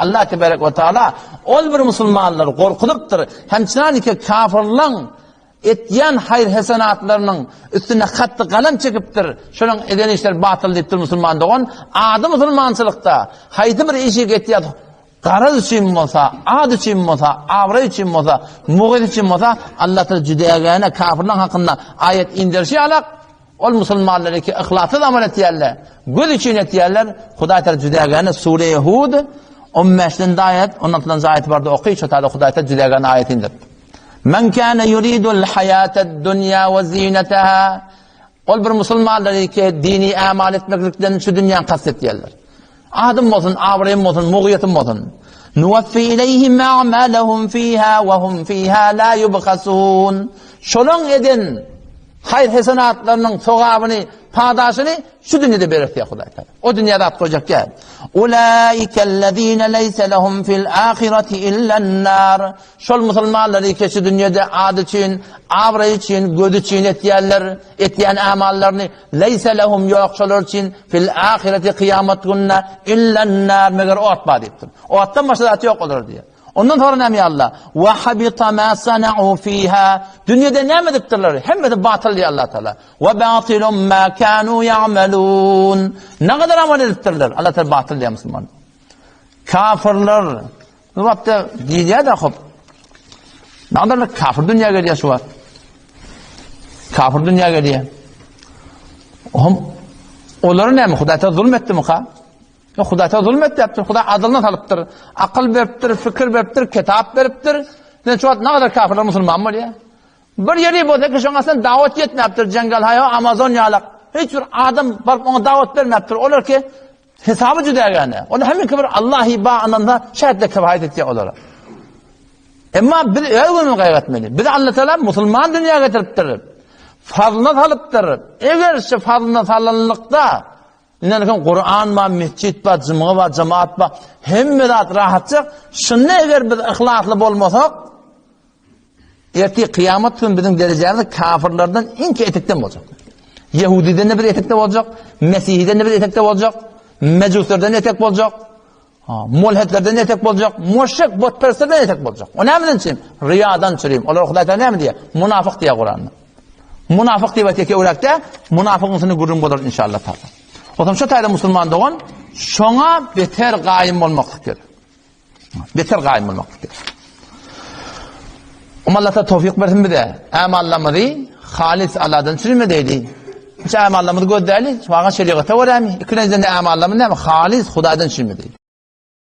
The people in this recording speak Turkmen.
Allah tebarek we taala ol bir musulmanlary gorkuzypdyr. Hem çynaniki kafirlaň etýän haýyr-hesenatlarynyň üstüne hatty galam çekipdir. Şolaň eden işleri batyl diýipdir musulman dogan. Ady musulmançylykda haýsy bir işi etýär garaz üçin bolsa, ad üçin bolsa, abraý üçin bolsa, mugyz üçin bolsa Allah taala jüdägäne kafirlaň hakynda aýat inderişi ýalak Ol musulmanlar ki yhlassyz amal etýärler, göz üçin etýärler, Hudaý Teala jüdägäne Sure Hud 15-nji aýat, 16-njy aýat barda oky, şo taýda Hudaý Teala jüdägäne aýat indirdi. Men kana yuridul hayatad dunya we zinataha Ol bir musulmanlar ki dini amal etmeklikden şu dünýäni kast etýärler. Adym bolsun, abraýym bolsun, mugyýetym bolsun. Nuwaffi ileýhim a'malahum fiha we hum fiha la yubhasun. Şolaň eden haýyr-hesenatlarynyň sogabyny, padaşyny şu dünýede berer diýýär Hudaý Taala. O dünýäde at goýjak däl. Ulaikellezine leýse lehum fil ahireti illen-nar. Şol musulmanlary ki şu dünýede ad üçin, abraý üçin, göz üçin etýärler, etýän amallaryny leýse lehum ýok şolar üçin fil ahireti kyýamat gününe illen-nar meger ot bar diýipdir. Otdan başga zat ýok olar diýýär. Ondan sonra näme Allah? Wa habita ma sana'u fiha. Dünýede näme edipdirler? Hemmesi batyl diýýär Allah Taala. Wa batilun ma kanu ya'malun. Ne kadar amal edipdirler? Allah Taala batyl diýýär musulman. Kafirler bu wagtda diýýär da hop. Ne kadar kafir dünýä gelýär şu wagt. Kafir dünýä gelýär. Hom olara näme Hudaý Taala zulm etdimi ka? Ýok, Hudaý Taala zulm etdäpdir. Hudaý adylyna salypdyr. Akyl beripdir, fikir beripdir, kitap beripdir. Sen şu wagt nägadar kafirler musulman bolýar? Bir ýeri bolsa ki şoňa sen dawat ýetmäpdir, jeňňel haýa, Amazon ýalak. Hiç bir adam baryp oňa dawat bermäpdir. Olar ki hesaby jüdägäne. Olar heminki bir Allahy ba ananda şähitde kifaýet etýär olara. Emma biz öz günümizi gaýgy etmeli. Biz Allah Taala musulman dünýä getiripdir. Fazlyna salypdyr. Eger şu fazlyna salanlykda Inden soň Kur'an bar, mesjit bar, jumga bar, jemaat bar. Hemme zat rahatjak. Şunda eger biz yhlasly bolmasak, ertir kıyamet gün biziň derejemiz kafirlerden iň etekden boljak. Yehudiden de bir etekde boljak, Mesihiden de bir etekde boljak, Mejuslerden etek boljak. Mulhitlerden etek boljak, müşrik, butperestlerden etek boljak. O nämeden üçin? Riýadan üçin. Olar Hudaý Taala näme diýýär? Munafyk diýýär Kuranda. Munafyk diýip aýtýar ki, öwräkde munafygyň üstünde gürrüň bolar inşallah taala. Otam şu taýda musulman dogan şoňa beter gaýym bolmaklyk gerek. Beter gaýym bolmaklyk gerek. Umma Allah tawfik bersin bize. Amallarymyzy halis Allahdan üçin edeydi. Hiç amallarymyzy gözläli, şoňa şeriata görämi? Ikilenjiden amallarymyz näme? Halis Hudaýdan üçin edeydi.